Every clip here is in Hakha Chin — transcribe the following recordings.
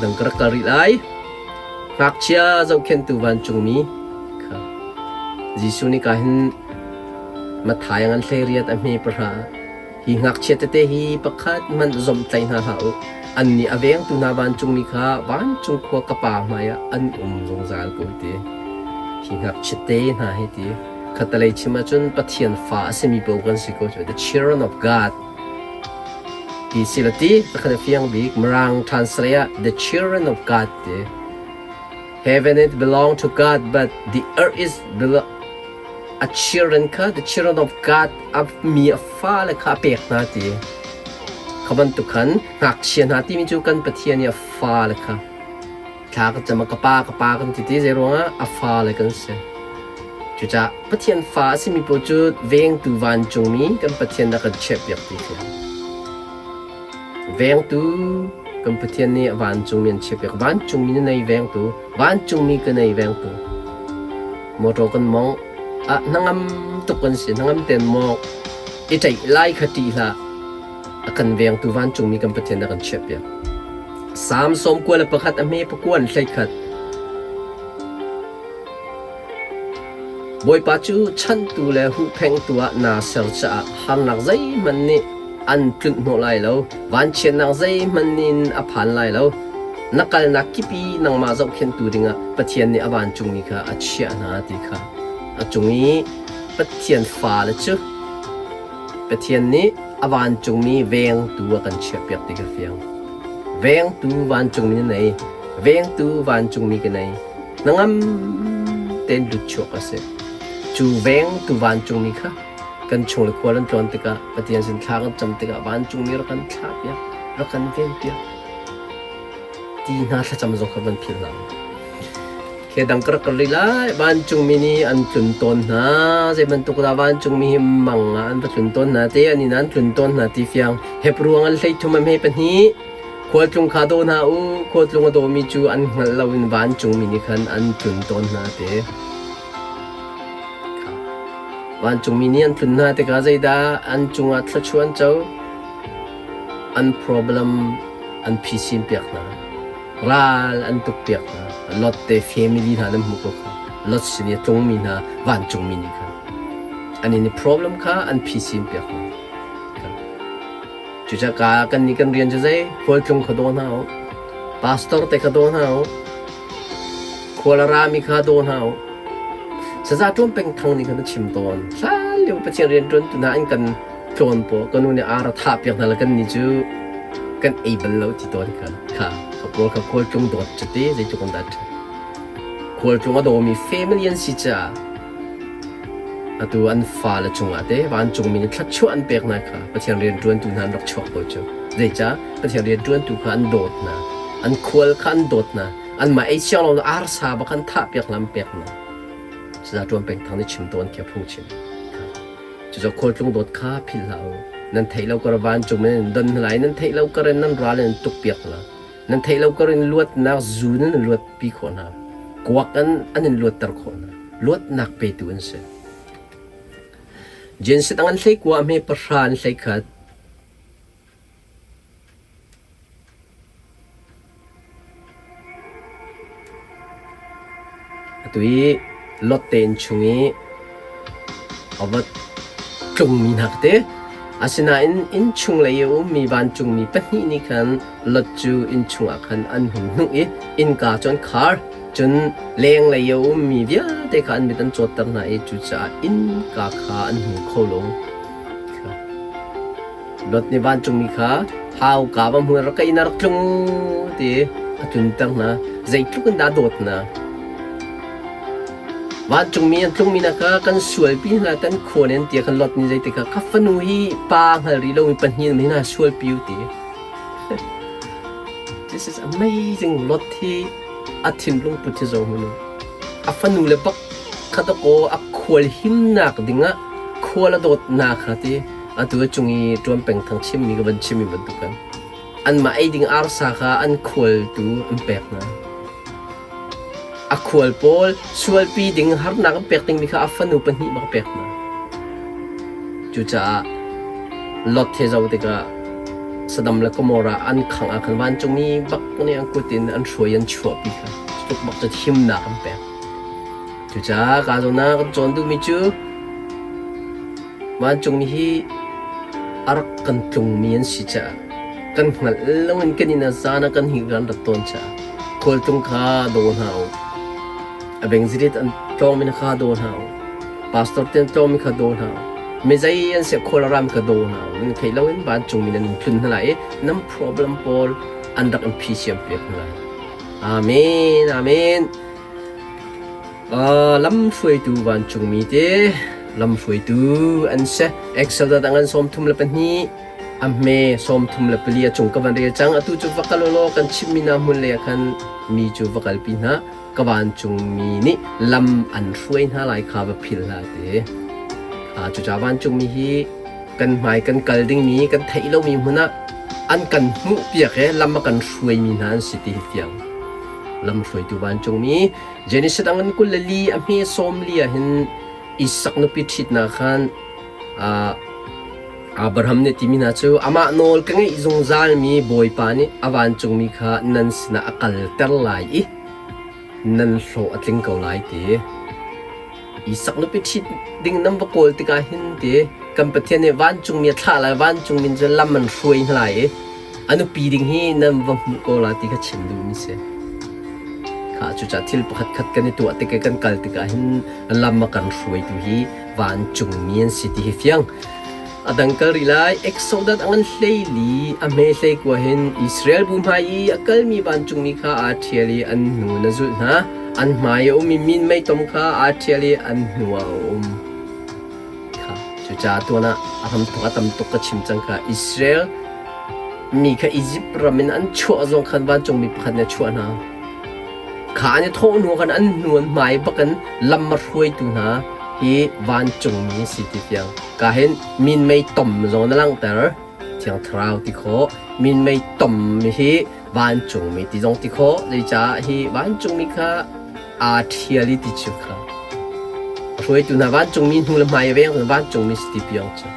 Dang ka rak kal rih lai. Ngakchia zohkhenhtu vancungmi kha Jesuh nih ka hin Matthai ngan 18 a hme pahra hi ngakchia tete hi pakhat hmanh zomhtlaih hna hlah u. Annih a vengtu hna vancungmi kha vancung khua ka Pa hmaiah an um zungzal ko ti. Hi ngakchia te hna hi ti khatalei chim ahcun Pathian fa a simi paoh kan si ko cu the children of God ti si la ti pakhat a fiang bik Mirang translate ah the children of God ti. Heaven it belong to God but the earth is belo a children kha the children of God a mi a fale kha a pek hna ti. Kha bantuk khan ngakchia hna timi cu kan Pathian i a fale kha thla ka cam ah ka pa ka pa kan ti ti zei ruangah a fale kan si. Cucaah Pathian fa a simi paoh cu vengtu vancungmi kan Pathian dah kan chiahpiak ti khi. Vengtu kan Pathian nih vancungmi an chiahpiak. Vancungmi na nei vengtu, vancungmi ka nei vengtu. Motor kan mong ah hnangam tuk kan si, hnangam ten mawng i ṭaih lai kha ṭih hlah. A kan vengtu vancungmi kan Pathian dah kan chiahpiak. Salm 91 a hme pakuan 11 Bawipa cu chanhtu le huhphengtu ah naa ser caah harnak zeihmanh nih an tlunh hnawh lai lo, vanchiatnak zeihmanh nih in a phan lai lo. Na kalnak kip i nangmah zohkhenhtu dingah Pathian nih a vancungmi kha a chiah hna ti kha a cung i Pathian fale cu Pathian nih a vancungmi vengtu a kan chiahpiak ti kha fiang. Vengtu vancungmi na nei, vengtu vancungmi ka nei. Hnangam tein lut chuak a si. Cu vengtu vancungmi kha kan chung le khual an tlawn tikah Pathian sin thla kan cam tikah vancungmi rak kan thlah piak, rak kan ven piak ti hna thlacam zong kha van philh hlah. Ke dang ka rak kal rih lai. Vancungmi nih an tlun tawn hna. Zei bantuk dah vancungmi hi mang ah an va tlun tawn hna te an inn ah an tlun tawn hna ti fiang. Hep ruang an 33 a hme pahnih. Khualtlung kha daw hna u, khualtlung a dawmi cu an hngalh loin vancungmi nih khan an tlun tawn hna ti. Vancungmi nih an tlun hna tikah zeidah an cungah thluachuah an co? An problem an phisin piak hna. Ral an tuk piak hna. Lot te family hna nan hmuh ko kha. Lot sin i a tlungmi hna vancungmi nih khan an in i problem kha an phisin piak hna. Cucaah kannih kan rian cu zei? Khualtlung kha daw hna u. Pastor te kha daw hna u. Khual a rami kha daw hna u. Saza ṭuan peng thang nih khan a chim tawn. Hlan lio Pathian rianṭuan tu hna an kan tlawn paw ka nu nih ar a thah piak hna le kan nih cu kan ei bal lo ti tawn kha kha ka pawl kha khualtlung dawt cu ti zeitluk an dah ṭhat. Khualtlung a dawmi family an si caah Atu an fale cungah teh vancungmi nih thluachuah an pek hna kha Pathian rianṭuantu hna an rak chuak ko cu. Zeicah? Pathian rianṭuantu kha an dawt hna. An khual kha an dawt hna. Anmah ei siang lo arsa bak an thahpiak hna an pek hna. Cucaah ṭuan peng thang nih chim tawn khi a phungchim. Cucaah khualtlung dawt kha philh hlah u. Nan theih lo kar vancung in nan don hna lai, nan theih lo kar in nan ral in an tukpiak hna. Nan theih lo kar in luatnak zu nan luatpi khawh hna. Kuak an an in luatter khawh hna. Luatnak petu an si. Jensit ang an hlei kua hme pahra an hlei khat. Atu i Lot te inn chung i a va tlungmi hna ka ti. Asinain innchung lei i a ummi vancungmi pahnih nih khan Lot cu innchung ah khan an hun hnuh i innka cu an khar. Cun lenglei i a ummi vialte kha an mit an cawtter hna i cucaah innka kha an hmu kho lo. Lot nih vancungmi kha hauka va hmun rak ka inn ah rak tlung ti a tlunter hna. Zeitluk in dah a dawt hna. Vancungmi an tlungmi hna kha kan sualpi hna kan khuan in tiah khan Lot nih zeitik ah ka fanu hi pa hngal rih lomi pahnih na hna sualpi u ti. This is amazing. Lot hi a thinlung put hi zo hmanh u. A fanu le bak kha dakaw a khual himnak dingah khual a dawtnak kha ti atu a cung i ṭuan peng thang chimmi ka van chimmi bantuk kan anmah ei ding arsa kha an khualtu an pek hna. A khual pawl sualpi ding harnak an pek dingmi kha a fanu pahnih bak a pek hna. Cucaah Lot he zoh tikah Sodom le Gomorrah an khangh ah khan vancungmi bak nih an kut in an hruai an chuahpi kha cutluk bak cu himnak an pek. Cucaah ka zawn ah kan cawn duhmi cu vancungmi hi a rak kan tlungmi an si caah kan hngalh loin kan inn ah zan ah kan hi kan rat tawn caah khualtlung kha daw hna u. A bengzirit an tlawngmi kha daw hna u. Pastor te an tlawngmi kha daw hna u. Mizei an si khual ram kha daw hna u. Nan theih loin vancungmi nan in tlun hna lai i nan problem pawl an rak in phisiam piak hna lai. Amen. Amen. Lamhruaitu vancungmi te lamhruaitu an si. Exodus a ngan 32 a hme 34 a cung ka van rel cang. Atu cu va kal law kan chimmi hna hmun lei ah khan mi cu va kalpi hna. Ka vancungmi nih lam an hruai hna lai kha va philh hlah te. Cucaah vancungmi hi kan hmai kan kal dingmi kan theih lomi hmun ah an kan hmuhpiak i lam a kan hruaimi hna an si ti hi fiang. Lamhruaitu vancungmi Genesis dang in 24 a hme 40 ah hin Isak nupi ṭhitnak khan Abraham nih timi hna cu amah nawl ka ngeih zungzalmi Bawipa nih a vancungmi kha nan sinah a kalter lai i nan hlawh a tling ko lai ti. Isak nupi ṭhit ding nan va kawl tikah hin ti kan Pathian nih vancungmi a thlah lai vancungmi cu lam an hruai hna lai i a nupi ding hi nan va hmuh ko la ti kha chim duhmi si. Kha cucaah thil pakhat khat kan i tuah tik i kan kal tikah hin lam a kan hruaitu hi vancungmi an si ti hi fiang. A dang kal rih lai. Exodus a ngan 14 a hme 19 hin Israel bu hmai i a kalmi vancungmi kha aa ṭhial i an hnu in a zulh hna. An hmai a um i minmei tom kha aa ṭhial i an hnu ah a um. Kha cucaah tuan ah a hramthawk a tam tuk ka chim cang kha Israel mi kha Izipt ram in an chuah zong khan vancungmi pakhat nih a chuah hna. Kha an i thawh hnu khan an hnu an hmai bakin lam a hruaitu hna hi vancungmi a si ti fiang. Ka hin minmei tom zong na langhter. Thiang Thlarau ti khawh. Minmei tom hi vancungmi ti zong ti khawh. Zeicah hi vancungmi kha aa ṭhial i ti cu kha. A hruaitu hna vancungmi hnu le hmai a veng vancungmi si ti piang cu.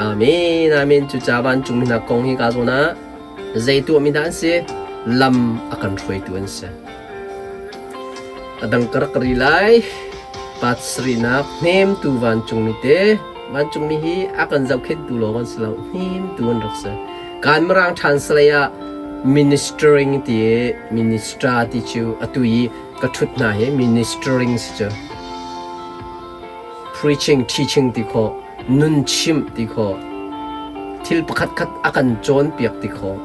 Amen, amen. Cucaah vancungmi hna kong hi ka zawn ah zei tuahmi dah an si? Lam a kan hruaitu an si. A dang ka rak ri lai. Pat sarihnak hnemtu vancungmi te. Vancungmi hi a kan zohkhenhtu lawng an si lo, hnemtu an rak si. Kan Mirang translate ah ministering ti i minister ti cu atu i ka ṭhut hna hi ministering si cu. Preaching, teaching ti khawh, nun chimh ti khawh, thil pakhatkhat a kan cawnpiak ti khawh,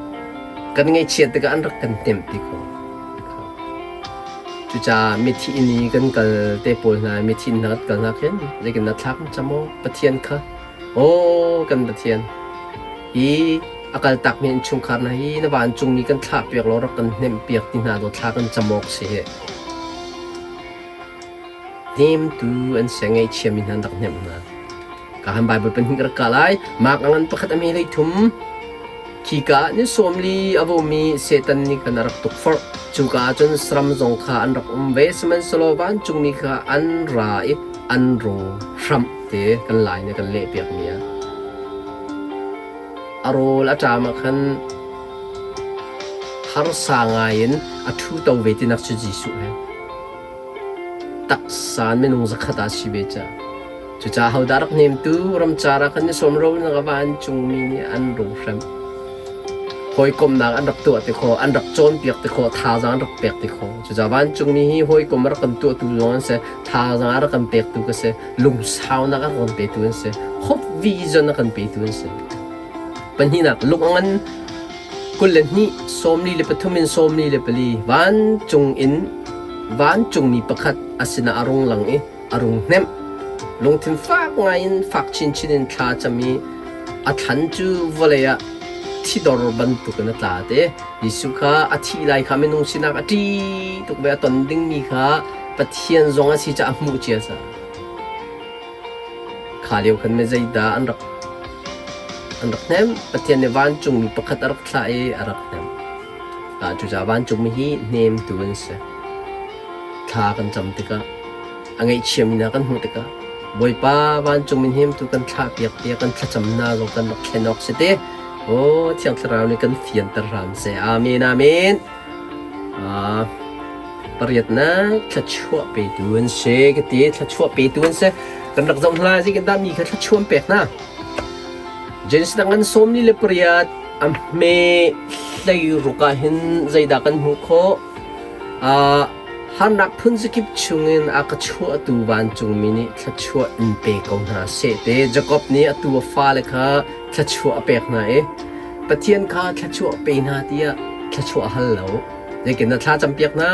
kan ngaihchiat tikah an rak kan hnemh ti khawh. Cucaah mithi inn i kan kal te pawl hna, mithi inn hna kan kal hna khin zeitin dah thla kan cam aw Pathian kha Aw kan Pathian, hi a kaltakmi innchungkhar hna hi na vancungmi kan thlahpiak law rak kan hnemhpiak ti hna dawt thla kan cam awk si hi. Hnemtu an si ngaihchiami hna an rak hnemh hna. Ka han Bible pahnih ka rak kah lai. Mark a ngan pakhat a me lei thum. Khika ah ni 40 a vomi Satan nih khan a rak tukforh. Cuka ah cun saram zong kha an rak um ve. Sihmanhsehlaw vancungmi kha an ra i an ro hramh te kan lai nih kan lehpiakmi ah. A rawl a ṭam ah khan harsa ngaiin a ṭhu to ve tinak cu Jesuh he. Taksa minung zakhat ah si ve ca. Cucaah hodah rak hnemtu ramcar ah khan ni sawm ro na vancungmi nih an runghrem. Hawikomhnak an rak tuah ti khawh, an rak cawnpiak ti khawh, thazaang an rak pek ti khawh. Cucaah vancungmi hi hawikom a rak kan tuahtu zong an si, thazaang a rak kan pektu ka si, lungsaunak a kan petu an si, hope vision a kan petu an si. Pahnihnak, lung a ngan 22, 43 in 44 vancung in vancungmi pakhat a sinah a rung lang i a rung hnemh. Lungthin fak ngaiin fak chinchin in thla cam i a thlan cu vawlei ah thidor bantukin a tla te. Jesuh kha a thih lai kha minung sinak a ṭi tuk ve a ton dingmi kha Pathian zong a si caah a hmuh cia caah. Kha lio khan zeidah an rak an rak hnemh. Pathian nih vancungmi pakhat a rak thlah i a rak hnemh. Cucaah vancungmi hi hnemtu an si. Thla kan cam tikah a ngaihchiami hna kan hmuh tikah Bawipa vancungmi hnemtu kan thlahpiak tiah kan thlacamnak zong kan rak thlen awk si te. Aw, Thiang Thlarau nih kan fianter hram seh. Amen, amen. Uh, pariatnak thluachuah petu an si ka ti thluachuah petu an si kan rak zoh hna zi kan dah mi kha thluachuah an pek hna Genesis dang an 48 a hme hlei ruk ah hin zeidah kan hmuh khawh uh, harnak phun zakip chungin a ka chuahtu vancungmi nih thluachuah in pe ko hna seh te Jacob nih atu a fale kha thluachuah a pek hna i Pathian kha thluachuah pe hna tiah thluachuah hal lo. Zeitin na thla campiak hna?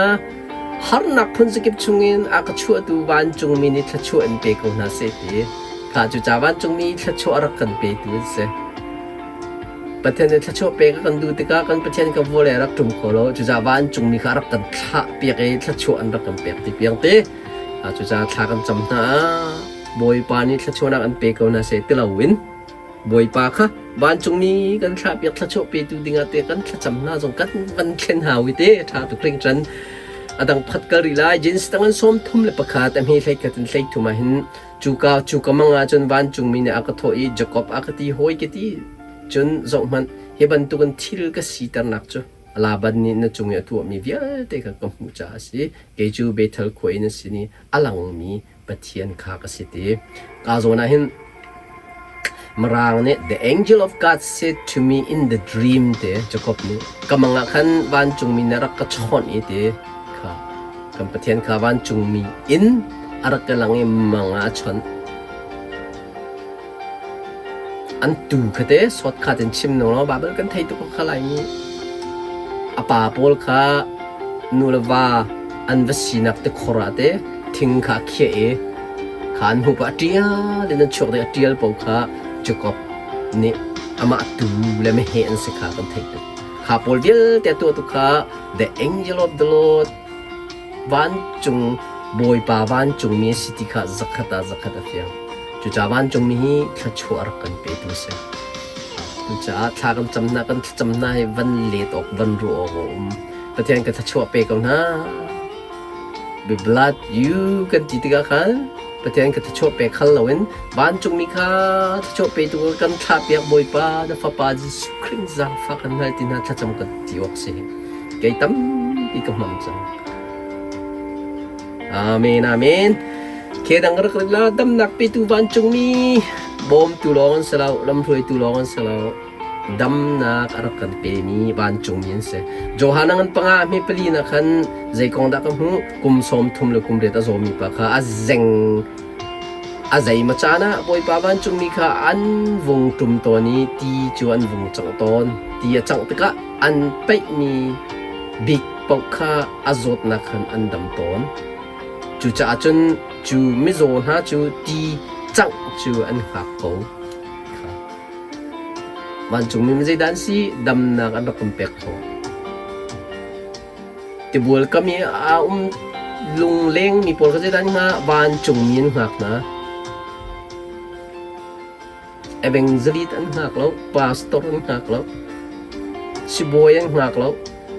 Harnak phun zakip chungin a ka chuahtu vancungmi nih thluachuah in pe ko hna seh ti. Kha cu ca vancungmi thluachuah a rak kan petu an si. Pathian nih thluachuah pek a kan duh tikah kan Pathian ka vawlei a rak ṭum kho lo. Cucaah vancungmi kha a rak kan thlah piak i thluachuah an rak kan pek ti piang te. Cucaah thla kan cam hna. Bawipa nih thluachuahnak an pe ko hna seh ti loin Bawipa kha vancungmi kan thlahpiak thluachuah petu dingah te kan thlacam hna zong kan van thlen hau i te ṭha tuk hringhran. A dang pakhat kal rih lai. Jeans tang an 31 a hme hlei khat in hlei thum ah hin cuka cuka mang ah cun vancungmi nih a ka thawh i Jakob a ka ti hawi ka ti. Cun zohhmanh hi bantukin thil ka siternak cu Laban nih na cung i a tuahmi vialte kha ka hmuh caah a si. Kei cu Bethel khua in a sin i a langmi Pathian kha ka si ti. Ka zawn ah hin Mirang nih the angel of God said to me in the dream te Jacob nih ka mang ah khan vancungmi nih rak ka chawnh i ti kha kan Pathian kha vancungmi in a rak ka lang i mang ah a chawnh. An tu kha te sawt kha ten chim nung lo Bible kan thei tuk kha lai mi a pa pawl kha nu le va an va sinak te khor ah te thing kha a khiah i kha an hmuh pah a ṭial in an chuak ding a ṭial paoh kha Jakob nih amah tu le meheh an si kha kan theih tuk. Kha pawl vialte a tuahtu kha the angel of the Lord vancung Bawipa vancungmi a si ti kha zakhat ah zakhat a fiang. Cucaah vancungmi hi thluachuah a rak kan petu a si. Cucaah thla kan cam hna kan thlacam hna hi van let awk van ruah awk a um. Pathian ka thluachuah pe ko hna. Be blood you kan ti tikah khan Pathian ka thluachuah pek khal loin vancungmi kha thluachuah petu kan thlahpiak Bawipa na fapa Jesuh Khrih zaangfah kan hal ti hna thlacam kan ti awk si. Kei tampi ka hmang cang. Amen amen. Ke dang rak rit la damnak petu vancungmi bawmtu lawng an si lo lamhruaitu lawng an si lo damnak a rak kan pemi vancungmi an si. Johan a ngan panga hme pali na khan zei kong dah ka hmuh kum 30 le kum riat a zawmi pa kha a zeng a zei ma caan ah Bawipa vancungmi kha an vung ṭum tawn i ti cu an vung cangh tawn. Ti a cangh tikah an peihmi bik paoh kha a zawtnak khan an dam tawn. Cucaah cun cu mizaw hna cu ti cangh cu an hngak ko. Vancungmi mi zeidah an si? Damnak an rak kan pek khawh. Tibual kam i a um lunglengmi pawl kha zeidah an hngah? Vancungmi an hngak hna. Evangelist an hngak lo, pastor an hngak lo, sibawi an hngak lo,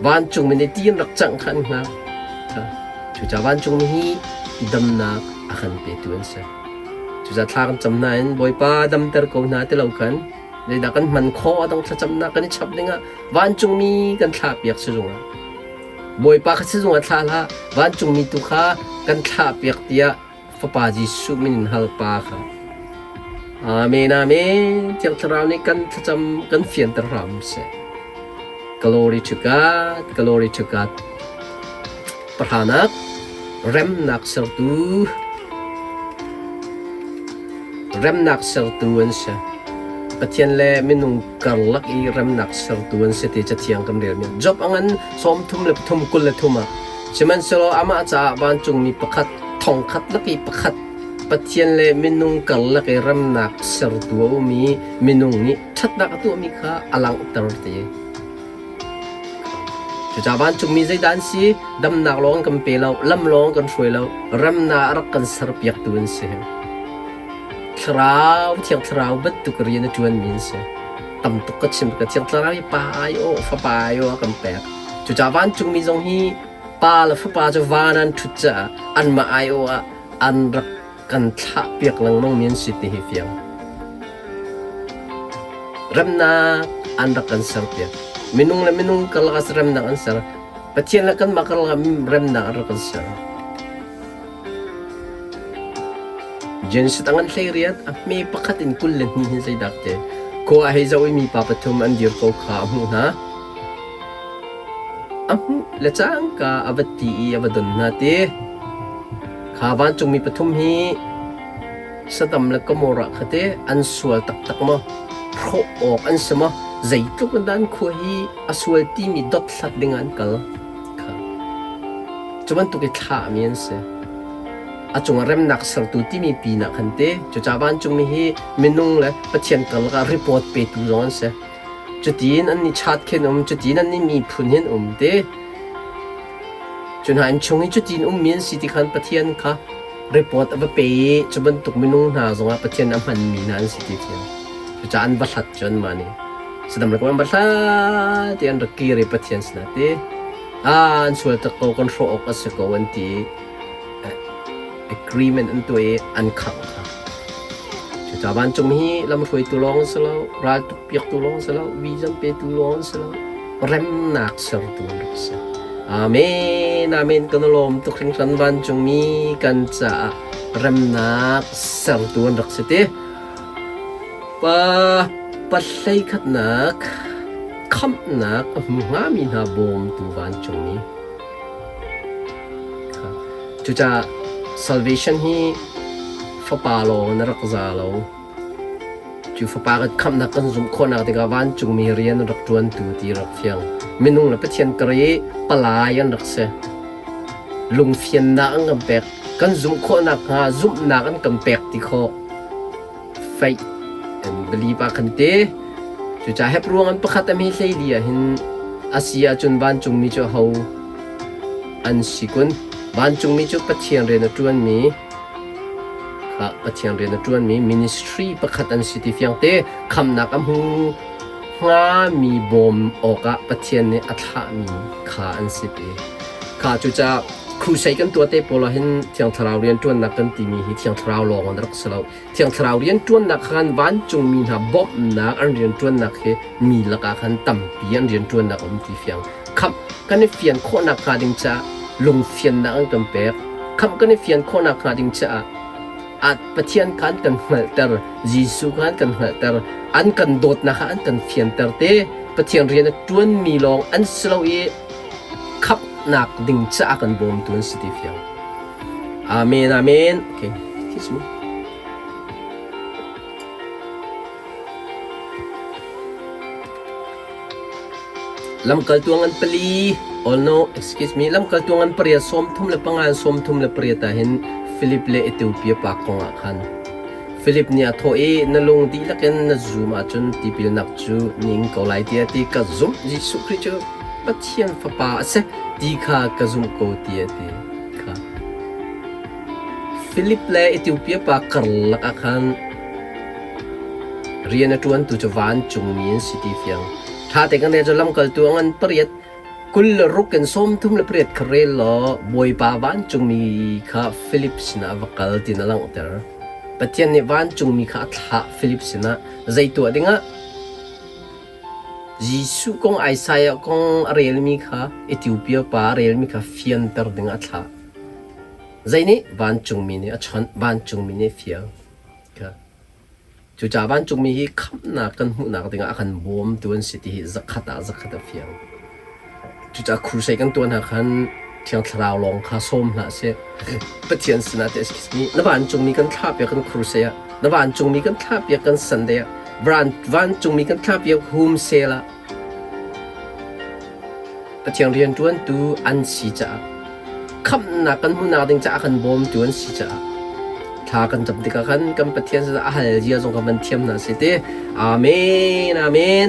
vancungmi nih ti an rak cangh kha an hngak. Cucaah vancungmi hi damnak a kan petu an si. Cucaah thla kan cam nain Bawipa damter ko hna ti lo khan zeidah kan hman khawh a dang thlacamnak kan i chap dingah vancungmi kan thlahpiak sizung ah Bawipa kha sizung ah thlah hlah vancungmi tu kha kan thlahpiak tiah Fapa Jesuh min in hal pa kha Amen amen Thiang Thlarau nih kan thlacam kan fianter hram seh Glory to God Glory to God Pahranak remnak sertu remnak sertu an si. Pathian le minung karlak i remnak sertu an si ti Cathiang kan relmi. Job a ngan 33 23 ah sihmanhsehlaw amah caah vancungmi pakhat thongkhat lak i pakhat Pathian le minung karlak i remnak sertu a um i minung nih ṭhatnak a tuahmi kha a langhter ti. Cucaah vancungmi zeidah an si? Damnak lawng an kan pe lo, lam lawng an kan hruai lo, remnak a rak kan serpiaktu an si. Thlarau, Thiang Thlarau bantuk rian a ṭuanmi an si. Tam tuk ka chim ka Thiang Thlarau hi pa aiawh, fapa aiawh a kan pek. Cucaah vancungmi zong hi pa le fapa cu van an ṭhut caah anmah aiawh ah an rak kan thlahpiak lengmangmi an si ti hi fiang. Remnak. an rak kan serpiak. Minung le minung karlak ah remnak an ser. Pathian le kanmah karlak ah remnak an rak kan ser. Genesis a ngan 18 a hme pakhat in 22 hin zeidah te khua a hei zoh i mipa pathum an dir ko kha a hmuh hna. A hmuh le cangka a va ti i a va don hna ti. Kha vancungmi pathum hi Sodom le Gomorrah kha teh an sual taktak maw? Hrawh awk an si maw? Zeitluk in dah an khua hi a sual timi dothlat ding ah an kal? Kha. Cu bantuk i thlahmi an si. A cungah remnak sertu timi pinah khan te, cucaah vancungmi hi minung le Pathian karlak ah report petu zong an si. Cutin an i chat khin um, cutin an i miphun hin um te. Cu hna inn chung i cutin ummi an si ti khan Pathian kha report a va pe i cu bantuk minung hna zongah Pathian a hmanmi hna an si ti thiam. Cucaah an va hlat cu anmah nih. Sadam le an va hlat i an rak kir i Pathian sinah ti ah an sual tak ko kan hrawh awk a si ko an ti i agreement an tuah i an khangh kha. Cucaah vancung hi lamhruaitu lawng an si lo, raltuk piaktu lawng an si lo, visa petu lawng an si lo, remnak sertu an rak si. Amen, amen kan lawm tuk hringhran vancungmi kan caah remnak sertu an rak si te. Pa pahlei khatnak khamhnak a hmu hngami hna bawmtu vancungmi. Cucaah salvation hi fapa lawng na rak za lo. Cu fapa kan khamhnak kan zumh khawhnak dingah vancungmi rian an rak ṭuantu ti rak fiang. Minung le Pathian kar i palai an rak si. Lungfiannak an kan pek. Kan zumh khawhnak hnga zumhnak an kan pek ti khawh. Faith and belief ah khan te. Cucaah Hebrew ruang an pakhat a hme hleili ah hin a si ahcun vancungmi cu ho an si kun? Vancungmi cu Pathian rian a ṭuanmi kha Pathian rian a ṭuanmi ministry pakhat an si ti fiang te khamnak a hmu hngami bawm awkah Pathian nih a thlahmi kha an si ti. Kha cucaah crusade kan tuah te pawl ah hin Thiang Thlarau rian ṭuannak kan timi hi Thiang Thlarau lawng an rak si lo. Thiang Thlarau rian ṭuannak khan vancungmi hna bawmhnak an rian ṭuannak hi mi lakah khan tampi an rian ṭuannak a um ti fiang. Khamh kan i fian khawhnak hnga ding caah lungfiannak an kan pek. Khamh kan i fian khawhnak hnga ding caah Pathian kha an kan hngalhter, Jesuh kha an kan hngalhter, an kan dawtnak kha an kan fianter te. Pathian rian a ṭuanmi lawng an si lo i khamhnak ding caah kan bawmtu an si ti fiang. Amen, amen. Okay, kiss me. Lamkaltu ngan pali, oh no, excuse me, lamkaltu ngan pariat 35 38 ah hin Philip le Ethiopia pa kong ah khan Philip nih a thawh i na lung dihlak in na zum ahcun tipilnak cu ning ko lai tiah ti ka zumh Jesuh Khrih cu Pathian Fapa a si ti kha ka zumh ko tiah ti kha Philip le Ethiopia pa karlak ah khan Rian a ṭuantu cu vancungmi an si ti fiang. Ṭha tein kan rel cu lamkaltu a ngan pariat 26 in 38 kha rel law Bawipa vancungmi kha Filip sinah a va kal tiin a langhter. Pathian nih vancungmi kha a thlah Filip sinah zei tuah dingah Jesuh kong Isaiah kong a relmi kha Ethiopia pa a relmi kha fianter dingah a thlah. Zei nih vancungmi nih a chawnh, vancungmi nih a fial. Cucaah vancungmi hi khamhnak kan hmuhnak dingah a kan bawmtu an si ti hi zakhat ah zakhat a fiang. Cucaah crusade kan tuah hna khan Thiang Thlarau lawng kha sawm hlah seh. Pathian sinah teh a na vancungmi kan thlah piak kan crusade ah, na vancungmi kan thlah piak kan Sunday ah, vancungmi kan thlah piak home sale ah Pathian rianṭuantu an si caah khamhnak kan hmuhnak ding caah kan bawmtu an si caah thla kan cam tikah khan kan Pathian a hal zia zong kan van thiam hna si te. Amen. Amen.